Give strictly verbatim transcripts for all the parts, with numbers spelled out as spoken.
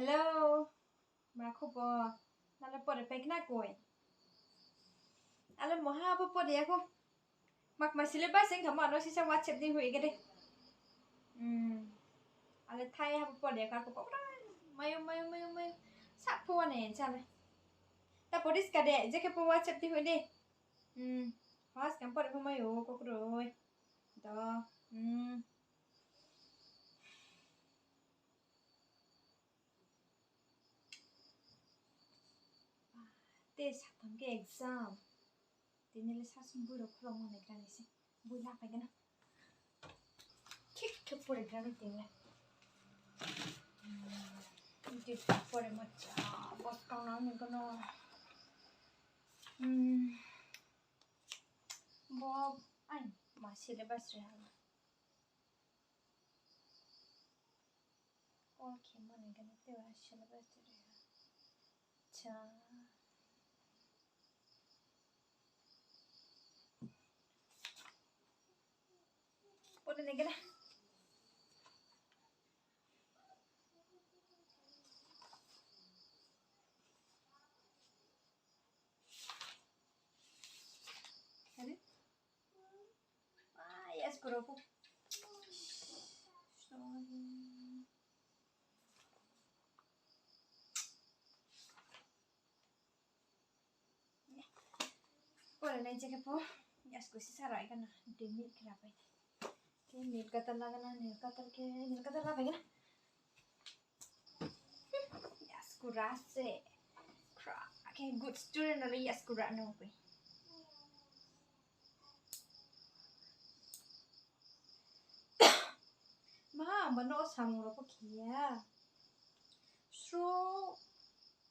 Hello, ma khobor? Nale pore pai khna koi? Ale moha bo pore ya kho. Makma syllabus wng kha mo, ano sisa WhatsApp di hui gede. Hmm. Ale thai ha bo pore ya kho, ako pore. Mayo, mayo, mayo, mayo. Sa pho wane chale. Ta pore ska de, je khe pho WhatsApp di hui de. Hmm. First kam pore pho mayo, kokroi. Do. Hmm. Te satham khe exam. Tini le sasung boi rao khulao mo nai kra nai se. Boi la phai gana. Thik thik pore gra ni tini le. Tini pore mo cha, bos kang nang ni kono. Hmm. Bo, ai, ma syllabus re ha. Call khe mani gana te wa syllabus re ha. Cha. Pore nai gana. Are? Ah, yes, guru. Sorry. Pore nai je khe pho, yes, kusi sa rai gana, dui minute khe la pai. Ke nail cutter la gana, nail cutter ke, nail cutter la pai gana. Yes, kura se. Kra, ke good student no le yes, kura no pai. Ma, ang ba no samung rao pho khe ya. Sro,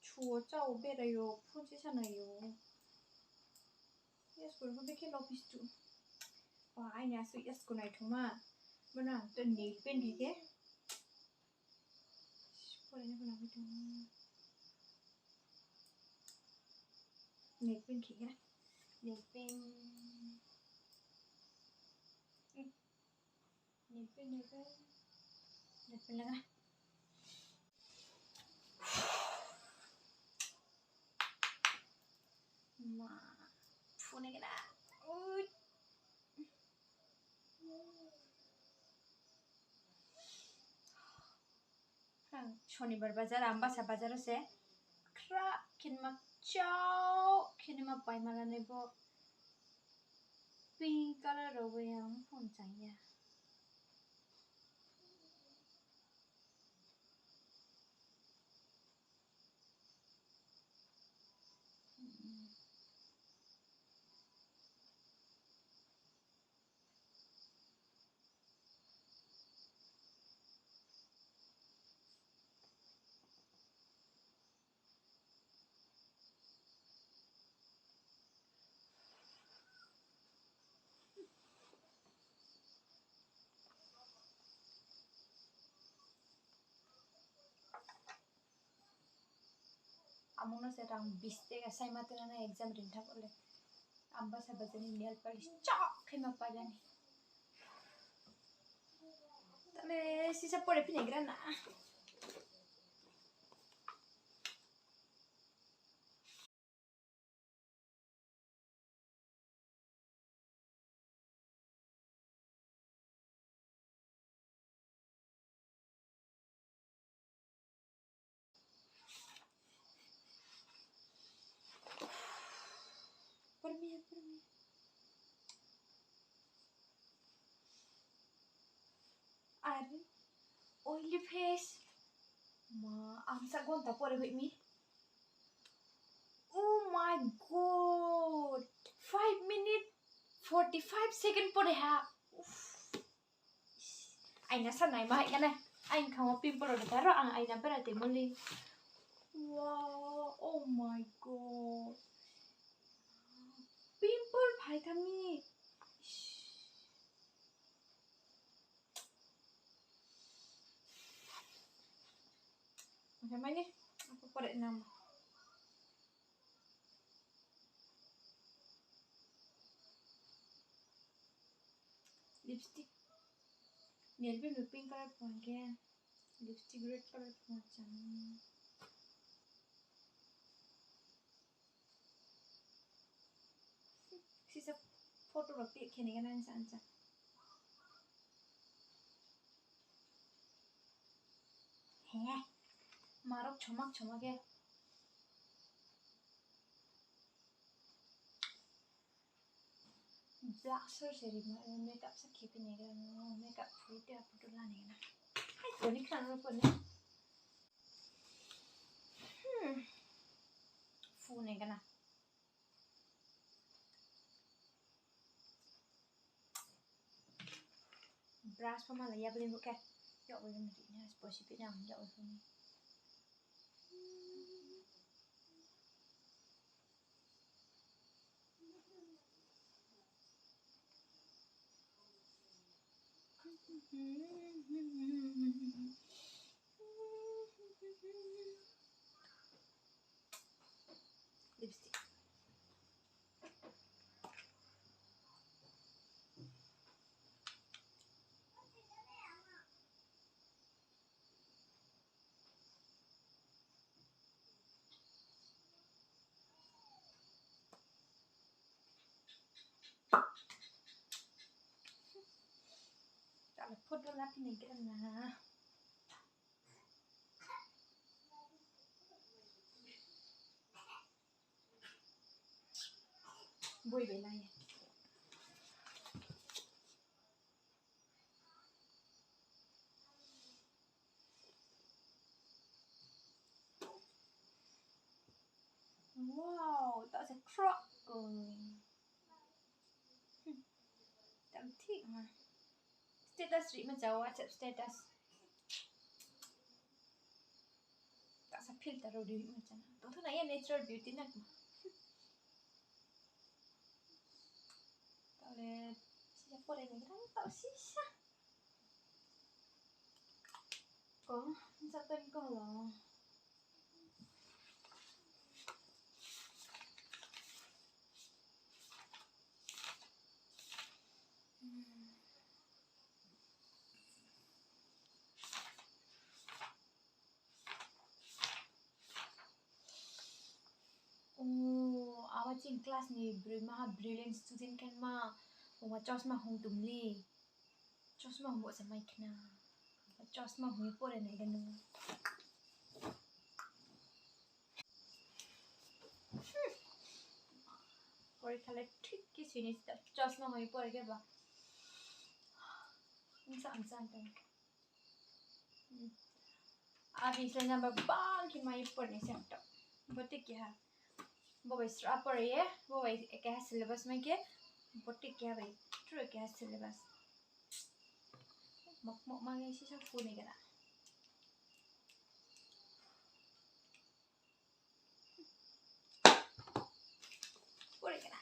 chuo chao berai yo, phone se sa nai yo. Yes, kura pho bekhe no pistu. Wa, aini asuh yes, kura naithoma. Mano ang to nail paint khe khe. Pore ni pho nangphi tong. Nail paint khe khe. Nail paint. Hmm. Nail paint, nail paint. Nail paint laga. Ma, phone khe na. Ui. Ang Shonibar bazar, Ambasa bazar wo se. Kra khenma chao khenma paima lanai bo. Pink colour rao bai ang phone chang ya. Amo no se rang bis taka saima tena na exam rin tha bo le. Ambasa bazar ni nail polish chok khe ma pailani. Tale sisa pore phinai gra na. Permi, permi. Are, oily face. Ma, ang sa gonta pore hoih mi. Oh my God. Five minute, forty five second pore ha. Uff. Aina sa nai ma hai khe nai. Aini khamo pimple rao de taro ang aina bera tongmo le. Wow, oh my God. Pimple phai tha mi. Oke, mai ni. Apa pore nang? Lipstick. Nail paint no pink colour pho hing khe. Lipstick red colour pho chang. Sisa photo rao click khe ni gana nsa nsa. He, marok choma choma khe. Blush se rima, makeup se khe phi nai gana, makeup phui te photo la nai gana. Hai, toni khna no pho ni. Hmm. Phu nai gana. Brush pho ma la ya bini buh khe. Yak bai ri na, sposi pi nang, yak bai pho ni. Lipstick. Tale photo la phi nai gana. Boi bai la ye. Wow, ta se truck koi. Hmm. Tam thik ma. Status ri ma chao, WhatsApp status. Ta sa filter rao ri ma chana. Tong tho na ye natural beauty na kma. Tale sisa pore ni gram tao sisa. Ko, nsa pen ko lo. O, abo chini class ni broi maha brilliant student khe ma, ongma chosma hung tong le. Chosma hung bo se mai khna. Chosma hung ye pore nai gana. Porikha le thik khe sini chosma hung ye pore khe ba. Nsa nsa tong. Hmm. Abi se number bang khe mai por ni se tong. Bo te keha. Bo bai sra por ye, bo bai keha syllabus mai khe, bo te keha bai, tru keha syllabus. Mok mok ma ngai sisa phu ni gana. Pore gana.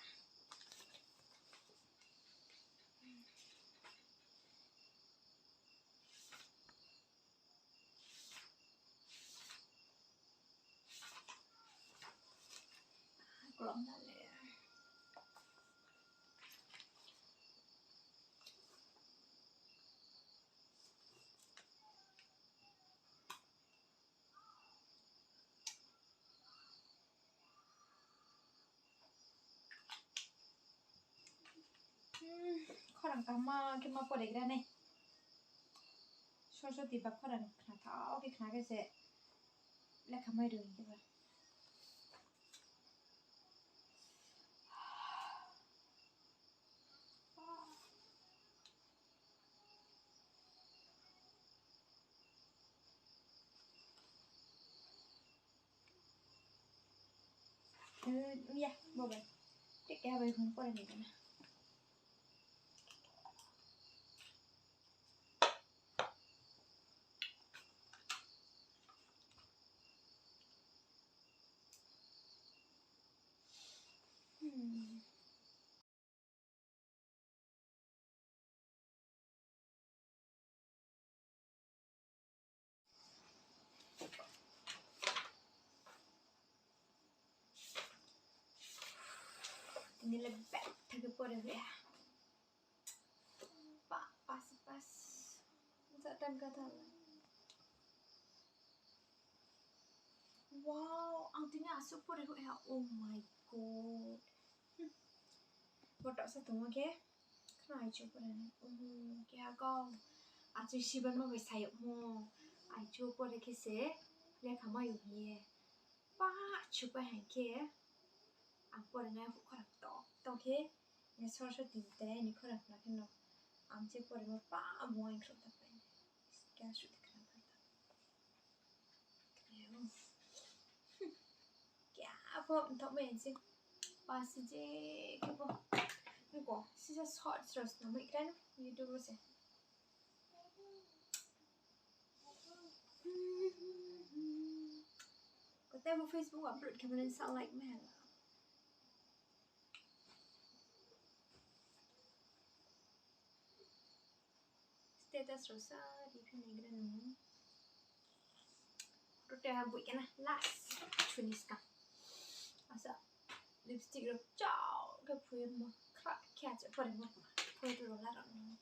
Kolom na le. Hmm, khorang kaham khe ma pore gra nai. Soroswati ba khorang khna thao khe khna khe se lekha mai roi khe ba. Eh, ya, bo bai. Thik keha bai hung pore ni gana. Hmm. Tini le bethak khe pore ri ha. Pa, pas, pas. Sa time ka tha. Wow, ang tini asuh pore hoih ha, oh my God. Bo taohsa tongmo khe, khna aichu pore nai, oh, keha kau. Achu sibanmo bai sayagmo, aichu pore khe se lekha mai hing ye. Pa chupai hai khe, ang pore nai phuh khorang to, to khe, ye sor sor tin te ni khorang khna khe no, ang che pore mo pa mo ang khruh ta pai. Khe asuh di khna ta. Khe pho mthaoh mai se. Pa si je khe pho. Nko, sisa shorts rao snam mai kra no, YouTube wo se. Kotai bo Facebook upload khe mani sa like mai ha la. Status rao sa ri phi nai gra nung. Tote ha boi khe na last chuni ska. Asa lipstick rao chao khe phui mo khra khe ache pore mo photo rao la rao nung.